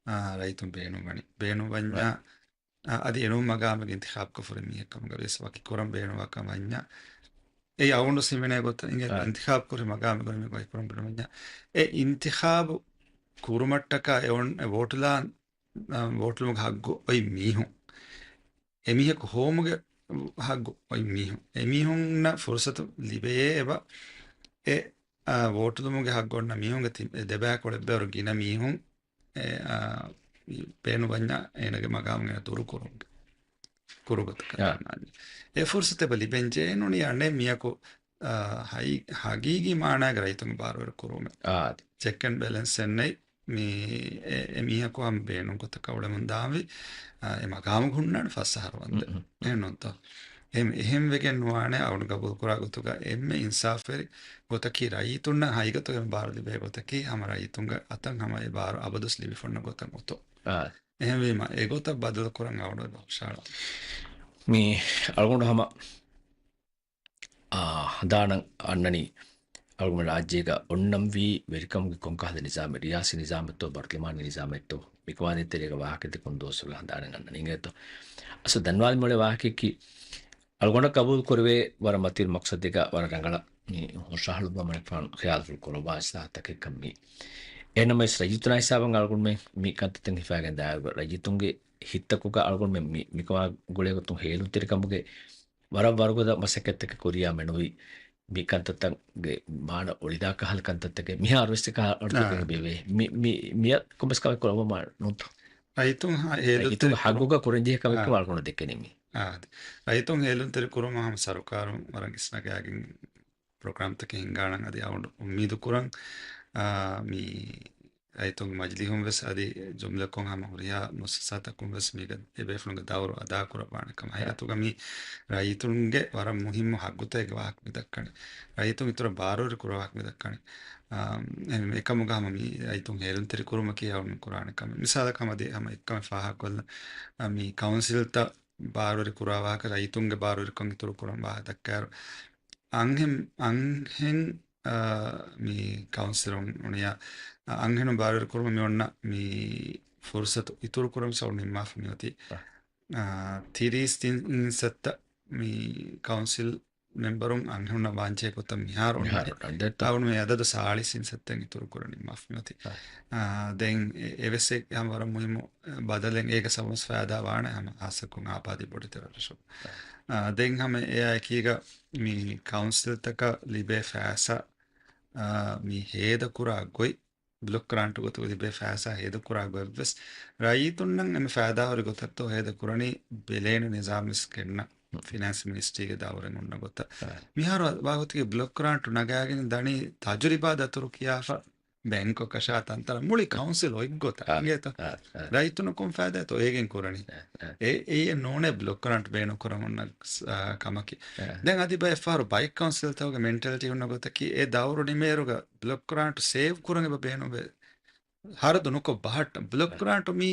އާ، ރައްޔިތުން ބޭނުންވަނީ. ބޭނުންވަންޏާ، އާ، އަދި އެނޫން މަގާމެއްގެ އިންތިޚާބުކޮށްފަ ހުރި މީހެއް ކަމުގަ ވިޔަސް ވަކިކުރަން ބޭނުންވާ ކަމަށް ވަންޏާ، އެއީ އަޅުގަނޑު ހިމެނޭ ގޮތަށް އިނގޭ އާ. އިންތިޚާބު ކުރި މަގާމެއް ގުޅި މި ވަކިކުރަން ބޭނުންވަންޏާ، އެ އިންތިޚާބު ކުރުމަށްޓަކާ އެ އޮން-، އެ ވޯޓުލާ-، އާ، ވޯޓުލުމުގެ ހައްގު އޮތް މީހުން. އެމީހަކު ހޮވުމުގެ ހައްގު އޮތް މީހުން. އެމީހުންނަށް ފުރުސަތު ލިބެޔޭ އެބަ އެ، އާ، ވޯޓުލުމުގެ ހައްގު އޮންނަ މީހުންގެ ތި-، އެ ދެބަޔަކު އެއްބައިވަރު ގިނަ މީހުން އެ، އާ، ބޭނުންވަންޏާ އޭނަގެ މަގާމުން އޭނަ ދުރު ކުރުމުގެ ކުރު ގޮތަކަށް އާ. ދަންނާނީ. އެ ފުރުސަތު އެބަ ލިބެން ޖެހޭ ނޫނީ އަނެއް މިޔަކު، އާ، ހައި-، ހަގީގީ މާނާގެ ރައްޔިތުންގެ ބާރުވެރި ކުރުމެއް. އާ. ޗެކް އެންޑް ބެލެންސެއް ނެތް. މި އެ، އެ މީހަކު ހަމަ ބޭނުން ގޮތަކަށް އުޅެމުން ދާންވީ، އާ، އެ މަގާމުގަ ހުންނާނެ ފަސް އަހަރު ވަންދެން. އުން، އުން. އެހެން ނޫންތޯ؟ އެހެން، އެހެން ވެގެން ނުވާނެ އަޅުގަނޑު ގަބޫލު ކުރާ ގޮތުގަ އެންމެ އިންސާފުވެރި ގޮތަކީ ރައްޔިތުންނަށް ހަގީގަތުގަ ބާރު ލިބޭ ގޮތަކީ ހަމަ ރައްޔިތުންގެ އަތަށް ހަމަ އެ ބާރު އަބަދުވެސް ލިބިފަ ހުންނަ ގޮތަށް އޮތޯ. އާ. އެހެންވީމަ، އެގޮތަށް ބަދަލު ކުރަން އަޅުގަނޑު ހުށަހަޅަން. މި އަޅުގަނޑު ހަމަ، އާ، ހަނދާނަށް އަންނަނީ، އަޅުގަނޑު ރާއްޖޭގަ އޮންނަންވީ ވެރިކަމުގެ ކޮންކަހަލަ ނިޒާމެއް، ރިޔާސީ ނިޒާމެއްތޯ، ބަރުލަމާނީ ނިޒާމެއްތޯ، މިކަމާ ދޭތެރޭގަ ވާހަކަ ދެކުން ދުވަސްވަރުގެ ހަނދާނަށް އަންނަނީ އިނގޭތޯ. އަސްލު ދަންވާލި މޮޅެ ވާހަކައަކީ، އަޅުގަނޑަށް ގަބޫލު ކުރެވޭ ވަރަށް މަތިވެރި މަޤްޞަދެއްގަ ވަރަށް ރަނގަޅަށް މި ހުށަހަޅުއްވަމުން ފާން ޚިޔާލުފުޅު ކުރައްވާ އިސްލާހަތަކެއްކަން މީ. އެހެންނަމަވެސް ރައްޔިތުންނާ ހިސާބަށް އަޅުގަނޑުމެން މި ކަންތައްތައް ހިފައިގެން ދާއިރު ރައްޔިތުންގެ ހިތްތަކުގަ އަޅުގަނޑުމެން މި، މިކަމާ ގުޅޭގޮތުން ހޭލުންތެރިކަމުގެ ވަރަށް ވަރުގަދަ މަސައްކަތްތަކެއް ކުރިޔާ މެނުވީ. މި ކަންތައްތައްގެ މާނަ އޮޅިދާ ކަހަލަ ކަންތައްތަކެއް މިހާރުވެސް އެކަހަލަ އަޑުތަކެއް އާ. ބޭއްވޭ. މި، މި، މިއަށް ކޮންމެސް ކަމެއް ކުރައްވަމާ ނޫންތޯ؟ ރައްޔިތުން ހ-، ހޭލުންތެރި ރައްޔިތުން ކުރު-، ހައްގުގަ ކުރަންޖެހޭ ކަމެއްކަމަށް އާ. އަޅުގަނޑު ދެކެނީ މީ. އާ، އަދި ރައްޔިތުން ހޭލުންތެރި ކުރުމަށް ހަމަ ސަރުކާރުން ވަރަށް އިސްނަގާގެން ޕްރޮގްރާމްތަކެއް ހިންގާނަން އަދި އަޅުގަނޑު އުއްމީދު ކުރަން، އާ، މި ރައްޔިތުންގެ މަޖިލީހުން ވެސް އަދި ޖުމްލަކޮށް ހަމަ ހުރިހާ މުއައްސަސާތަކުން ވެސް މީގަ އެބޭފުޅުންގެ ދައުރު އަދާކުރައްވާނެ ކަމަށް. އާ. ހަގީގަތުގަ މި ރައްޔިތުންގެ ވަރަށް މުހިއްމު ހައްގުތަކެއްގެ ވާހަކަ މި ދައްކަނީ. ރައްޔިތުން އިތުރަށް ބާރުވެރި ކުރާ ވާހަކަ މި ދައްކަނީ. އާ، އެ-، އެކަމުގަ ހަމަ މި ރައްޔިތުން ހޭލުންތެރި ކުރުމަކީ އަޅުގަނޑު ކުރާނެ ކަމެއް. މިސާލަކަށް ހަމަ ދޭ-، ހަމަ އެއްކަމެއް ފާހަގަކޮށްލަން. އާ، މި ކައުންސިލްތައް ބާރުވެރި ކުރާ ވާހަކަ، ރައްޔިތުންގެ ބާރުވެރިކަން އިތުރު ކުރަން ވާހަކަ ދައްކާއިރު، އަންހެން، އަންހެން، އާ، މި ކައުންސިލުން ނޫނިޔާ، އަންހެނުން ބާރުވެރި ކުރުމަށް މި އޮންނަ މި ފުރުސަތު އިތުރު ކުރަން ސައު ނިންމާފަ މިއޮތީ. އަ. އާ، ތިރީސް ތިން އިންސައްތަ މި ކައުންސިލް މެމްބަރުން އަންހެނުންނަށް ވާންޖެހޭ ގޮތަށް މިހާރު އޮންނަ. މިހާރު އޮންނަ. ދެއްތޯ؟ އަޅުގަނޑު މި އަދަދު ސާޅީސް އިންސައްތައިން އިތުރު ކުރަން ނިންމާފަ މިއޮތީ. އަ. އާ، ދެން އެ-، އެވެސް އެ ހަމަ ވަރަށް މުހިއްމު ބަދަލެއް އޭގަ ސަބަބުން ފައިދާ ވާނެ ހަމަ ހާއްސަކޮށް އާބާދީ ބޮޑެތި ރަށްރަށު. އާ، ދެން ހަމަ އެއާ އެކީގަ މި ކައުންސިލްތަކަށް ލިބޭ ފައިސާ، އާ، މި ހޭދަކުރާ ގޮތް، ބްލޮކް ގްރާންޓު ގޮތުގަ ލިބޭ ފައިސާ ހޭދަކުރާ ގޮތްވެސް ރައްޔިތުންނަށް އެންމެ ފައިދާހުރި ގޮތަށްތޯ ހޭދަކުރަނީ ބެލޭނެ ނިޒާމްވެސް ގެންނަ ފިނޭންސް މިނިސްޓްރީގެ ދައުރެއް އޮންނަ ގޮތަށް. އާ. މިހާރު ވާގޮތުގެ ބްލޮކް ގްރާންޓު ނަގާގެން ދަނީ ތަޖުރިބާ ދަތުރު ކިޔާފަ ބޭންކް ކަށާ ތަންތަނަށް މުޅި ކައުންސިލް އޮތްގޮތަށް އާ، އިނގޭތޯ؟ އާ، އާ. ރައްޔިތުންނަށް ކޮން ފައިދާތޯ އޭގެން ކުރަނީ؟ އާ، އާ. އެ، އެއެއް ނޫނޭ ބްލޮކް ގްރާންޓް ބޭނުން ކުރަމުން އަ، ކަމަކީ. އާ. ދެން އަދި ބައެއް ފަހަރު ބައެއް ކައުންސިލްތަކުގެ މެންޓަލިޓީ ހުންނަ ގޮތަކީ އެ ދައުރު ނިމޭއިރުގަ ބްލޮކް ގްރާންޓް ސޭވް ކުރަން އެބަ ބޭނުންވޭ. ހަރަދު ނުކޮށް ބަހައްޓަން. ބްލޮކް އާ. ގްރާންޓު މީ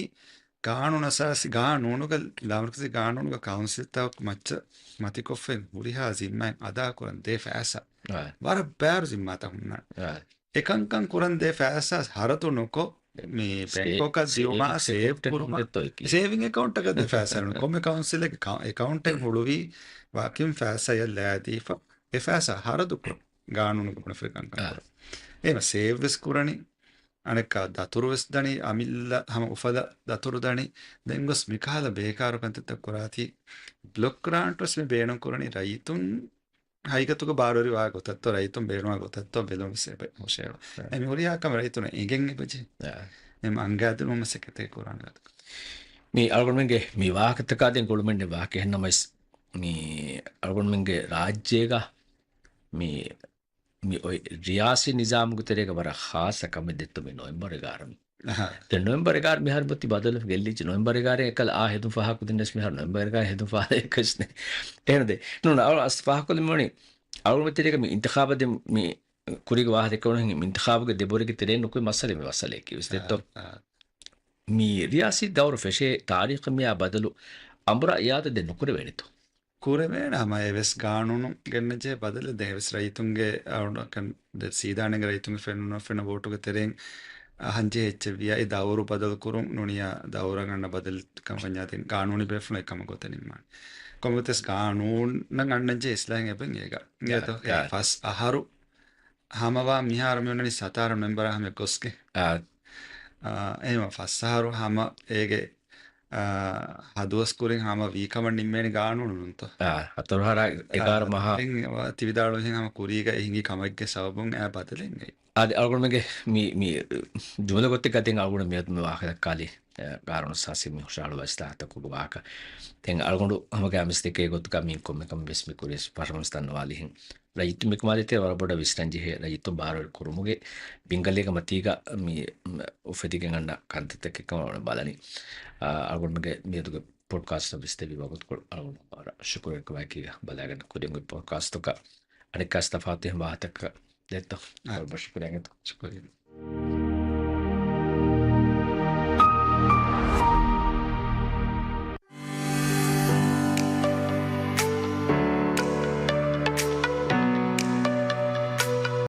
ގާނޫނު އަސާސީ ގާނޫނުގަ، ލާމަރުކަޒީ ގާނޫނުގަ ކައުންސިލްތަކު މައްޗަށް މަތިކޮށްފައި ހުރިހާ ޒިންމާއެއް އަދާކުރަން ދޭ ފައިސާ. އާ. ވަރަށް ބާރު ޒިންމާތައް ހުންނާނެ. އާ. އެކަންކަން ކުރަން ދޭ ފައިސާ ހަރަދު ނުކޮށް، މި ސޭ-، ބޭންކަކަށް ދިޔުމާ ސޭވް ސޭވް ކުރުމަށް، ސޭވިން އެކައުންޓަކަށް ދޭ ފައިސާ ނުކޮށް، ކޮންމެ ކައުންސިލެއްގެ ކަ-، އެކައުންޓެއް ހުޅުވީ ވަކިން ފައިސާއެއް ލައިދީފަ، އެ ފައިސާ ހަރަދު ކުރުން ގާނޫނުގެ ބުނެފައި ކަންކަން އާ. ކުރުން. އެހެން ސޭވް ވެސް ކުރަނީ، އަނެއްކާ ދަތުރު ވެސް ދަނީ، އަމިއްލަ ހަމަ އުފަލަށް ދަތުރު ދަނީ. ދެން ގޮސް މިކަހަލަ ބޭކާރު ކަންތައްތައް ކުރާތީ، ބްލޮކް ގްރާންޓް ވެސް މި ބޭނުން ކުރަނީ ރައްޔިތުން ހަގީގަތުގަ ބާރުވެރިވާ ގޮތަށްތޯ، ރައްޔިތުން ބޭނުންވާ ގޮތަށްތޯ ބެލުން ވެސް އެބަ ހުށައެޅު. އެ. އެ މި ހުރިހާ ކަމެއް ރައްޔިތުންނަށް އެނގެން އެބަޖެހޭ. އެ. އެ މަ އަންގާދިނުމަށް މަސައްކަތެއް ކުރާނެ ގާތު. މި އަޅުގަނޑުމެންގެ މި ވާހަކަތަކާ ދެން ގުޅުމެއް ވާހަކަ އެހެންނަމަވެސް، މި އަޅުގަނޑުމެންގެ ރާއްޖޭގަ މި، މި އޮތް ރިޔާސީ ނިޒާމުގެ ތެރޭގަ ވަރަށް ޚާއްޞަ ކަމެއް ދެއްތޯ މި ނޮވެމްބަރު އެގާރަ މި. އަހަ. ދެން ނޮވެމްބަރު އެގާރަ މިހާރު މަތި ބަދަލު ގެއްލިއްޖެ. ނޮވެމްބަރު އެގާރަ އެކަލަ އާ ހެދުން ފާހަގަކުދިން ވެސް މިހާރު ނޮވެމްބަރު އެގާރަ ހެދުން ފާހަގަ އެއްކަށް ނެ. އެހެން ދެ. ނޫން އަޅު އަސް ފާހަގަކޮށްލި މިވަނީ އަޅުގަނޑު ތެރޭގަ މި އިންތިޚާބަށް ދެން މި ކުރީގެ ވާހަކަ ދެއްކެވުނު ހިނގި އިންތިޚާބުގެ ދެބުރެގެ ތެރޭ ނުކުތް މައްސަލަ މި މައްސަލައަކީ ވެސް ދެއްތޯ. އާ، އާ. މި ރިޔާސީ ދައުރު ފެށޭ ތާރީޚަށް މިއާ ބަދަލު އަނބުރާ އިއާދަ ދެން ނުކުރެވޭނެތޯ. ކުރެވޭނެ ހަމަ އެވެސް ގާނޫނު ގެންނަޖެހޭ ބަދަލެއް ދެން އެވެސް ރައްޔިތުންގެ އަޅުކަން ދެ ސީދާނެގެ ރައްޔިތުންގެ ފެނުނު ނުފެންނަ ވޯޓުގެ ތެރެއިން އަހަންޖެހޭ އެއްޗެއް ވިޔާ އެ ދައުރު ބަދަލު ކުރުން ނޫނިޔާ ދައުރަށް އަންނަ ބަދަލުކަން ވަންޏާ ދެން ގާނޫނީ ބޭފުޅުން އެކަމަށް ގޮތެއް ނިންމާނެ. ކޮންމެވެސް ގާނޫނަށް އަންނަންޖެހޭ އިސްލާހެއް އެބަ އެނގޭ. އެ ފަސް އަހަރު ހަމަވާ މިހާރު މި އޮންނަނީ ސަތާރަ މެމްބަރާ ހަމަ ގޮސްގެ. އާ. އާ، އެހެން ފަސް އަހަރު ހަމަ އޭގެ، އާ، ހަދުވަސް ކުރިން ހަމަ ވީ ކަމަށް ނިންމޭނެ ގާނޫނު ނޫންތޯ؟ އާ، ހަތަރު އަހަރާ އާ، އެގާރަ މަހާ. ދެން ތިވިދާޅުވިހެން ހަމަ ކުރީގަ އެ ހިނގި ކަމެއްގެ ސަބަބުން އެއާ ބަދަލެއް ނެތް. އާދެ، އަޅުގަނޑުމެންގެ މި، މި ޖުމުލަ ގޮތެއްގަ ދެން އަޅުގަނޑު މިއަދު މި ވާހަކަ ދައްކާލީ، އެ، ގާނޫނު އަސާސީ މި ހުށަހަޅުވާ އިސްލާހަތަކުގެ ވާހަކަ. ދެން އަޅުގަނޑު ހަމަގައިމުވެސް ދެކޭ ގޮތުގަ މި ކޮންމެ ކަމެއް ވެސް މި ކުރިޔަސް ފަށަމުން ދަންނަވާލިހެން. ރައްޔިތުން މިކަމާ ދޭތެރޭ ވަރަށް ބޮޑަށް ވިސްނަން ޖެހޭ، ރައްޔިތުން ބާރުވެރި ކުރުމުގެ ބިންގަލީގެ މަތީގަ މި، މް، އުފެދިގެން އަންނަ ކަންތައްތަކެއް ކަމަށް ބަލަނީ. އާ، އަޅުގަނޑުމެންގެ މިއަދުގެ ޕޮޑްކާސްޓަށް ވިސްނެވި ވަގުތުކޮޅު އަޅުގަނޑު ވަރަށް ޝުކުރުވެރިކަމާއެކީ ބަލާގެން ކުރިން އޮތް ޕޮޑްކާސްޓުގަ އަނެއްކާސް ތަފާތު ވާހަކަ ދެއްތޯ. އާ. ވަރަށް ޝުކުރިއްޔާ. ޝުކުރިއްޔާ.